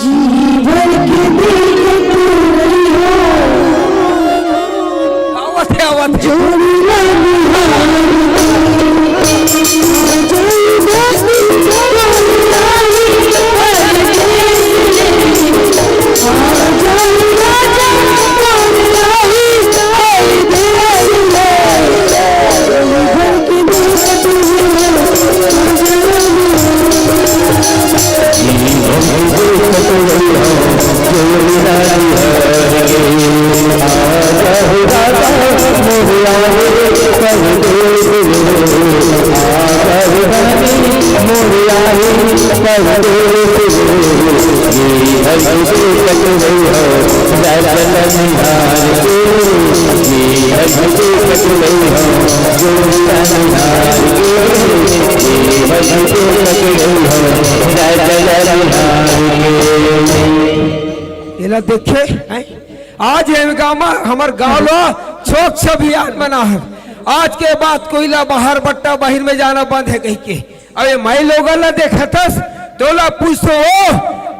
जीवन के बीच तू हो, आवत हे, आवत हे। जोड़ी ला निहार के। एला देखे, हैं? आज ये गाँव म, हमर गाँव ल स्वच्छ अभियान मना हे। आज के बाद कोई ला बाहर बट्टा बाहिर में जाना बंद हे कहिके। अब ये माई लोगन ला देखथस, तोला पूछथों ओ,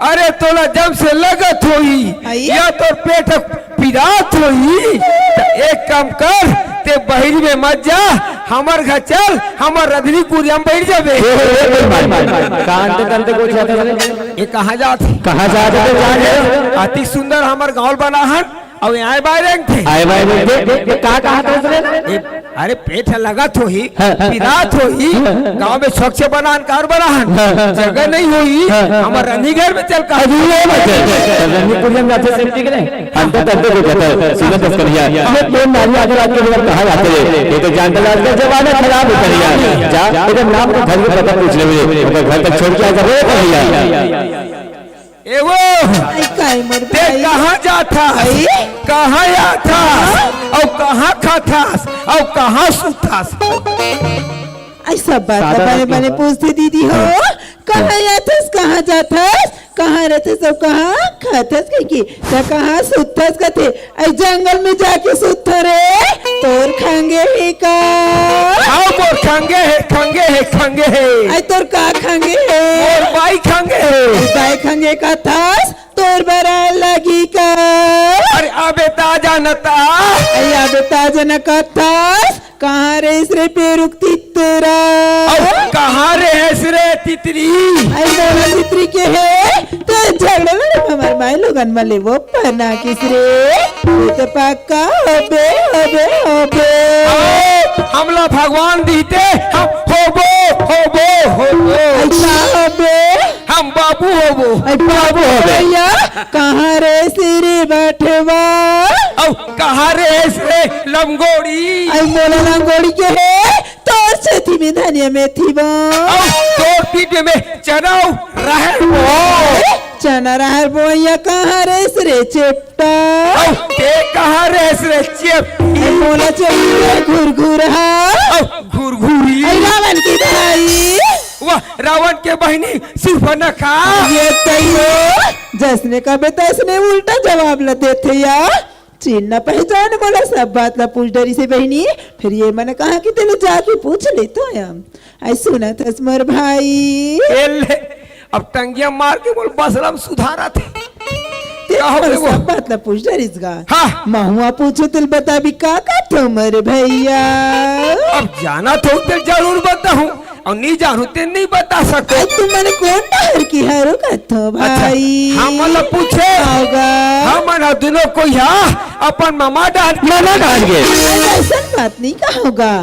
अरे तोला जम से लगत होही, आइए। या तोर पेट पिरात होही, त एक काम कर, ते बाहिर में मत जा, हमर घर चल, हमर रधनी कुरिया म बइठ जाबे। ए, ए, ए, ए, कान ते, कान ते कुछ आता है? ये कहाँ जात हे? कहाँ जात हे? कहाँ जात हे? अति सुंदर हमर गाँव ल बना हन, अउ ये आए बाय रेंगथे। आए बाय रेंगथे। ये का, कहाँ था उसने? ये, अरे पेट ह लगत होही, हाँ, हाँ। पिरात होही, हाँ। गाँव में स्वच्छ बनान, कार बनान, हाँ, हाँ। जगह नहीं होही, हाँ, हाँ। हमर रंधी घर में चल का। अरे ये मत कर। रंधी कुरिया में जाथे सेफ्टी के नहीं। अंदर, अंदर को कहता है, सीधा दस करिया। ये तो नारी आगे रात के लिए कहा जाते हैं। ये तो जानता है, आजकल जमाना खराब है करिया। जा, इधर नाम को घर में पता पूछ ले मुझे। अगर घर तक छोड़ के आकर रो करिया। ए वो, आई काय मोर ते भाई? कहाँ जात हस? आई? कहाँ जात हस? हाँ? अउ कहाँ खात हस? अउ कहाँ सुतत हस? आई सब बात सादा बने बात बने बा। पूछथे दीदी हो। हाँ। कहाँ जात हस? कहाँ जात हस? कहाँ रहिथस अउ कहाँ खात हस कहिके? त कहाँ सुतत हस कथे? अई जंगल में जाके सुतथों रे, तोर खंगे हे का? हाँ, मोर खंगे हे, खंगे हे, खंगे हे। अई तोर का खंगे हे? मोर बाई खंगे हे। अई बाई खंगे कथस, तोर बर आए लगही का? अरे अबे त जानत हस। अई अबे त जानत हस। कहाँ रहिस रे पेरुक तितरा? अउ कहाँ रहिस रे तितरी? अई मोला तितरी के हे, त झगड़ा लड़े हमर माई लोगन म ले वो पना किस रे? वो तो पक्का होबे, होबे, होबे। अउ हमला भगवान दीते, हम होबो, होबो, होबो। अई का होबे? हम बाबू होबो। अई बाबू होबे। भैया, कहाँ रहिस रे बठवा? अउ कहाँ रहिस रे लंगोड़ी? अई मोला लंगोड़ी के हे, तोर छेती में धनिया मेथी बो। अउ तोर पीठ में चना अउ राहेर बो। चना राहेर बोइया कहाँ रहिस रे चेपटा? अउ ते कहाँ रहिस रे चेपटी? अई मोला चेपटी घुरघुरहा। अउ घुरघुरी। अई रावण के भाई। वाह, रावण के बहिनी सुपनखा। ये तइयो, जइसने कबे तइसने उल्टा जवाब ल देथे या। चिन्हा पहिचान मोला सब बात ला पूछ डरिस हे बहिनी, फेर ये मन कहा कि तेला जाके पूछ लेथों हम। अई सुनत हस मोर भाई। ए ले, अब टंगिया मार के मोला बसला म सुधारत हे। ते का हो मोला गए वो? सब बात ला पूछ डरिस गा। हाँ। महुआ पूछों तेला बताबे का कथों मोर भैया? अब जानत हों तेला जरूर बताहूँ। अउ नी जानहूँ ते नी बता सकँव। अई तुमन कोन डहर के हरो कथों अच्छा, भाई? हमन ला पूछे। हाव गा। हमन ह दूनों कोई ह अपन ममा डहर के। ममा डहर के। अई अइसन बात नी कहव गा।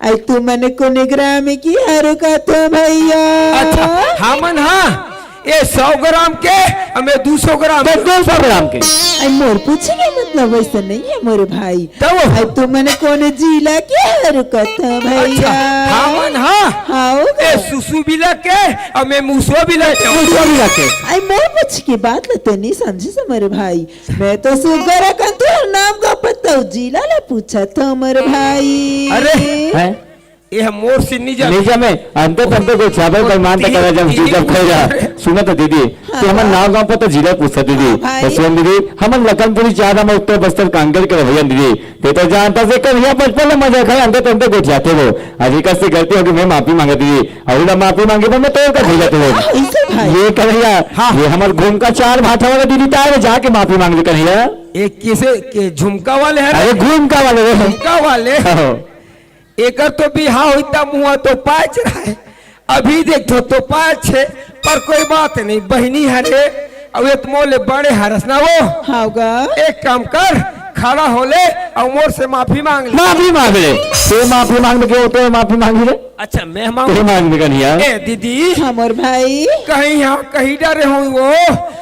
अई तुमन कोन ग्राम के हरो कथों भैया? अच्छा, हमन ह ए सौ ग्राम के, अउ मैं दू सौ ग्राम के। दू सौ ग्राम के। अई मोर पूछे के मतलब वइसन नइ हे मोर भाई। तब? अई तुमन कोन जिला के हरो कथों भैया? अच्छा, हमन ह? हाव ए गा। सुसु बिला के, अउ मैं मुसवा बिला के। मुसवा बिला के। अई मोर पूछे के बात ला तो नी समझे से मोर भाई। मैं तो सुग्घर अकन तोर नाम गा पता अउ जिला ला पूछत हों मोर भाई। अरे, हैं? ये मोर से नहीं जामे। नहीं जामे, अंते तंते गोठियाबे, बेईमान त करा जब जी जब खैरा। सुना तो दीदी, तो हमर नाव गांव पता जिला पूछा दीदी। हाँ भाई। तो सुन दीदी, हमन लखनपुरी चार नंबर उत्तर बस्तर कांगड़ के रवैया दीदी। ते तो जानता से कन्हैया बचपन में मजा खाए, अंते तंते गोठियाथे वो। आज एक से गलती होगी, मैं माफी मांगा दीदी। अउ ना माफी मांगे पर मैं तोर का भैया तो। हाँ, इसे भाई। ये कन्हैया, हाँ। ये हमर घूम का चार भाटा वाला दीदी तार जाके माफी मांग ले कन्हैया। एक किसे के झुमका वाले हैं? अरे घूम का वाले रे। झुमका वाले। हाँ। एकर तो बिहाव होइता मुआ तो पाँच रहे, अभी देख तो, तो पाँच छे, पर कोई बात नहीं, बहिनी हरे, अब ये तो मोले बड़े हरस ना वो। हाँ गा। एक काम कर, खड़ा हो ले और मोर से माफी मांग ले। माफी मांग ले, ते माफी मांग ले, क्यों ते माफी मांगी रे? अच्छा, मैं मांग ते मांग ले कन्हैया। ए दीदी, हमर भाई। कहीं यहाँ कहीं डरे हो वो,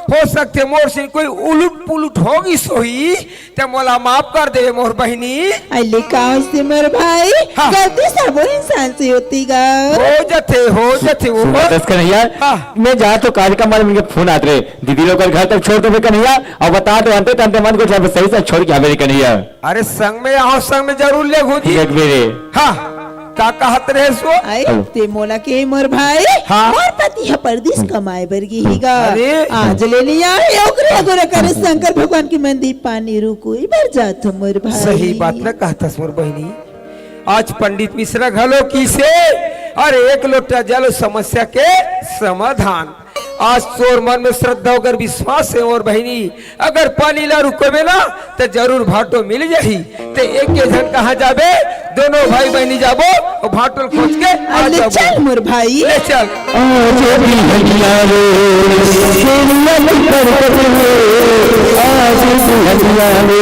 हो सकते मोर से कोई उलट पुलट होगी सोई, ते मोला माफ कर दे मोर बहिनी। अले का से मोर भाई, हाँ। गलती सब इंसान से होती गा। हो जथे, हो जथे वो। सुन दस कन्हैया, हाँ। मैं जा तो कार्यक्रम वाले मुझे फोन आत रे, दीदी लोग घर तक छोड़ दो कन्हैया, और बता दो अंते तंते मन को जब सही से छोड़ के आवे रे कन्हैया। अरे संग में आओ, संग में जरूर ले घूजी। एक बेरे। हाँ, का कहत रहे सो? आए, हेलो। ते मोला के मोर भाई, हाँ। मोर पति ह परदेस कमाए बर गे ही गा। अरे। आज ले नहीं आए, ओकरे अगोरा करे शंकर भगवान के मंदिर पानी रुको, ई बर जात हो मोर भाई। सही बात न कहतस मोर बहिनी। आज पंडित मिश्रा घलो किसे, अरे एक लोटा जल समस्या के समाधान। आज तोर मन में श्रद्धा अगर विश्वास है मोर बहिनी, अगर पानी ला रुकोबे ना, त जरूर भाटो मिल जाही। ते एक के झन कहाँ जाबे, दोनों भाई बहिनी जाबो, और भाटो ल खोज के आ अरे जाबो। चल मोर भाई। ले चल। आज बिहनिया रे, दुनिया की बरकत रे, आज बिहनिया रे,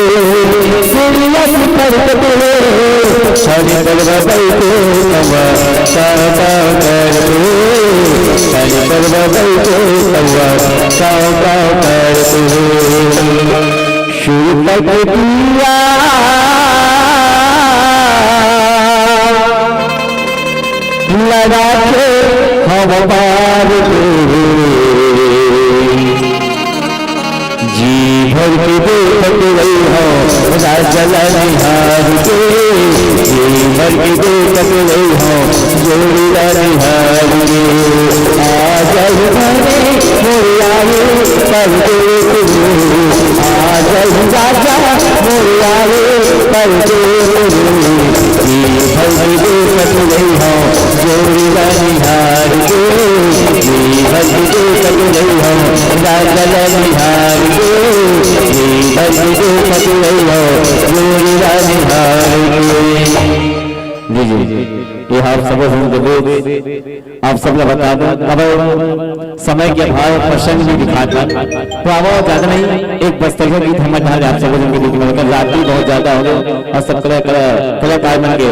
दुनिया की बरकत रे, सारे बलवा बैठे सवा, सावा कर दे, सारे बलवा बैठे सवा, सावा कर दे। सुरपट पिया लगा के हम पार के जी भर के देखत रही हो राजा ला निहार के, जी भर के देखत रही हो जोड़ी ला निहार के। आ जाई घरे मोरे आए परदेस, आ जाई राजा मोरे आए परदेस। जी भर के देखत रही हो जोड़ी ला निहार के, जी भर के देखत रही हो राजा ला निहार के, जी भर के देखत रही हो जोड़ी ला निहार के। जी, जी, ये हाल सब हम जब आप सब ला बता दो, अब समय के अभाव प्रसंग नहीं दिखाता, तो आवा ज्यादा नहीं, एक बस्तरिया गीत हम डाल आप सब जन के बीच में, लेकिन रात भी बहुत ज्यादा हो गई और सब कला-, कला-, कलाकार मन के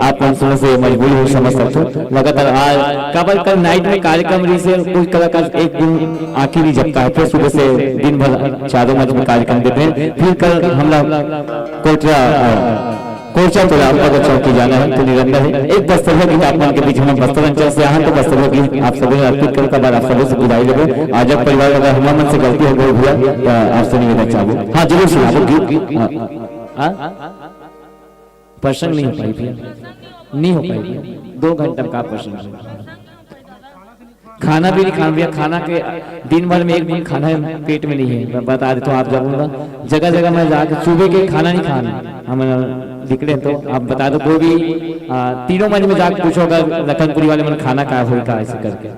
आप मन सुने से मजबूरी हो समझ सकते हो। लगातार आज काबर कल नाइट में कार्यक्रम रही से कुछ कलाकार एक दिन आंखें नहीं झपका है, फिर सुबह से दिन भर चारों मंच में कार्यक्रम देते हैं। फिर कल हमला कोटरा, अ, कोरचा तोला आपका बच्चों की जाना है, तो निरंतर है। एक बस्तरिया गीत आप मन के बीच में बस्तर अंचल से आहन, तो बस्तरिया गीत आप सभी ने अर्पित कर, बाद आप सभी से विदाई लेबो। आज जब परिवार अगर हमारे मन से गलती हो गई भैया, तो आपसे निवेदन चाहबो। हाँ, जरूर सुनाबो गीत। हाँ, हाँ? प्रसंग नहीं हो पाई भैया, नहीं हो पाई भैया। दो घंटा का प्रसंग है। खाना भी नहीं खाना भैया, खाना के दिन भर में एक दिन खाना है, पेट में नहीं है। मैं बता देता हूँ आप जरूर ना, जगह जगह मैं जाके सुबह के खाना नहीं खाना, हम निकले तो आप बता दो कोई भी, आ, तीनों मंच में जाके पूछो अगर लखनपुरी वाले मन खाना का होई का ऐसे करके।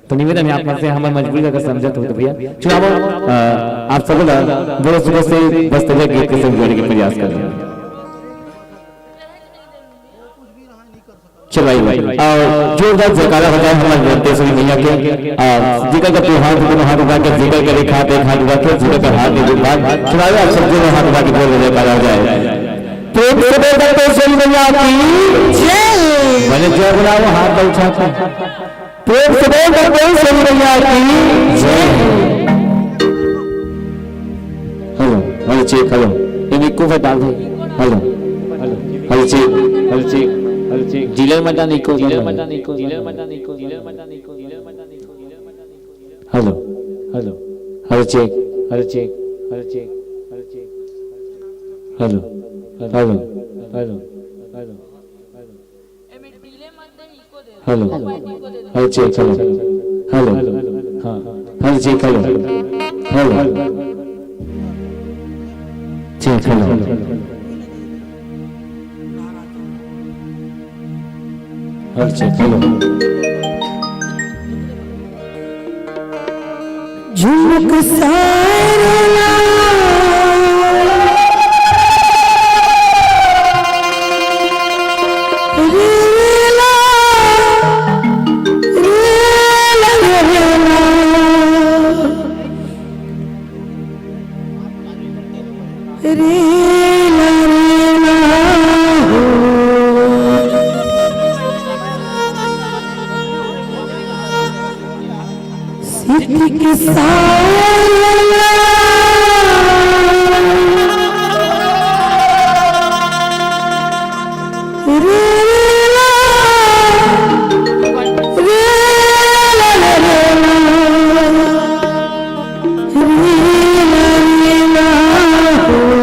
तो निवेदन है आप मन से, हमारी मजबूरी अगर समझत हो तो भैया चुनाव, आ, आप सब ना बड़े सुबह से बस तैयार गीत के संग जोड़े के प्रयास कर रहे हैं। चलो भाई, भाई, और जोरदार जयकारा हो जाए हमारे नंदेश्वरी मैया के, आ, जेकर का त्योहार, तो हाथ उठा के, जेकर का रेखा, हाथ, हाथ उठा के, जेकर का हाथ, एक बार चलाओ, आप सब जोर हाथ उठा के जोर जयकारा हो जाए। प्रेम से बोल नंदेश्वरी मैया की जय। भले जोर बुलाओ, हाथ उठा के। प्रेम से बोल नंदेश्वरी मैया की जय। Hello, hello, check, hello. ये इको पे डाल दे। Hello. Hello, check, hello, check, hello, check. Dealer मत डाल, इको पे डाल। Hello, hello, hello, check, hello, check, hello, check, hello, check. Hello, hello, hello, hello, hello. Hello, hello, check, hello, hello, हाँ, hello, check, hello, hello, check, hello, hello, check, hello. झुमुक सायरला, रेला, रेला, रेला, रेला, रेला हो। सिद्धिक सायरला, रेला, रेला, रेला, रेला, रेला, रेला हो।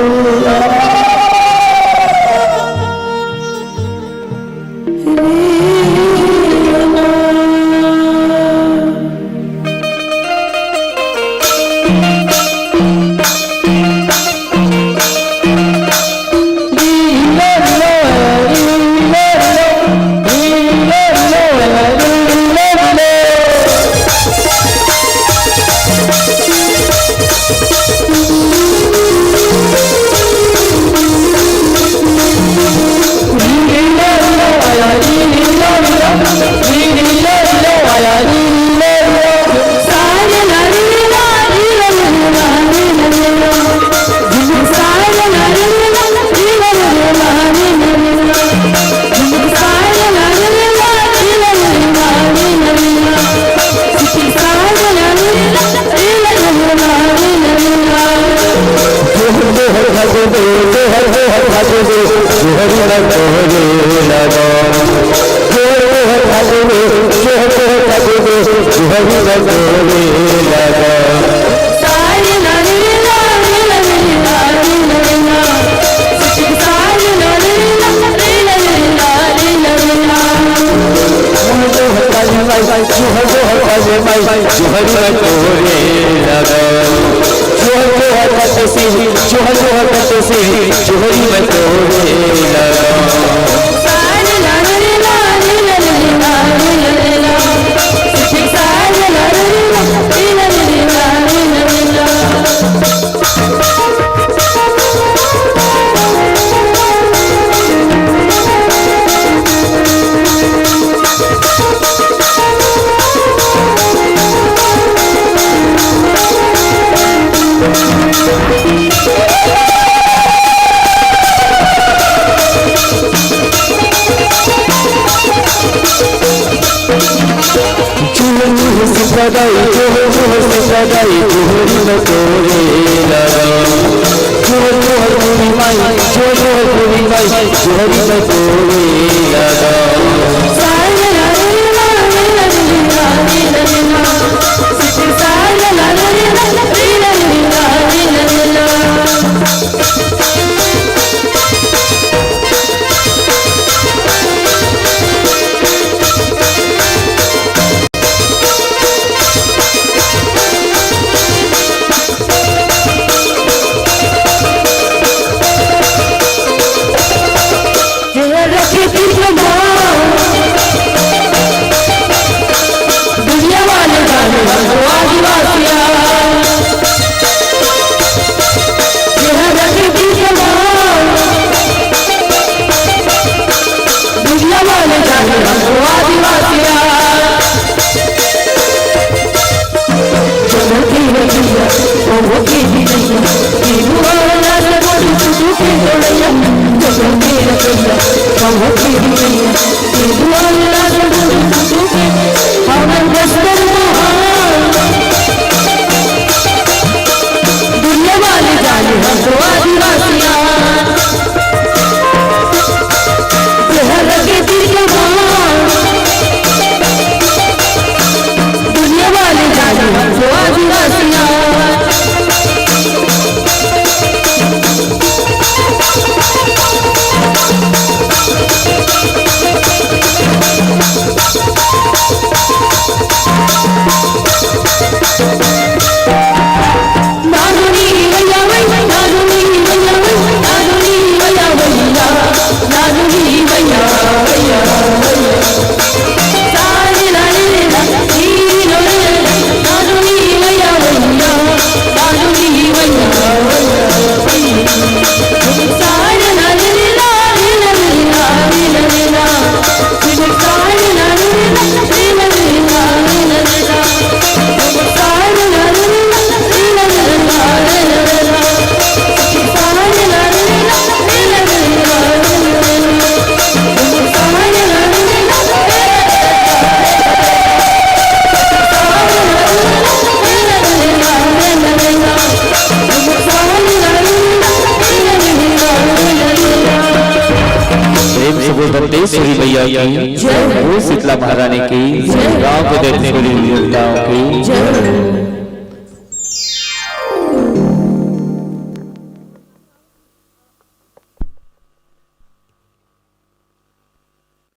महेश्वरी मैया की, जय। बोल शीतला महारानी की, जय। गांव के दैतेश्वरी देवताओं की। जय।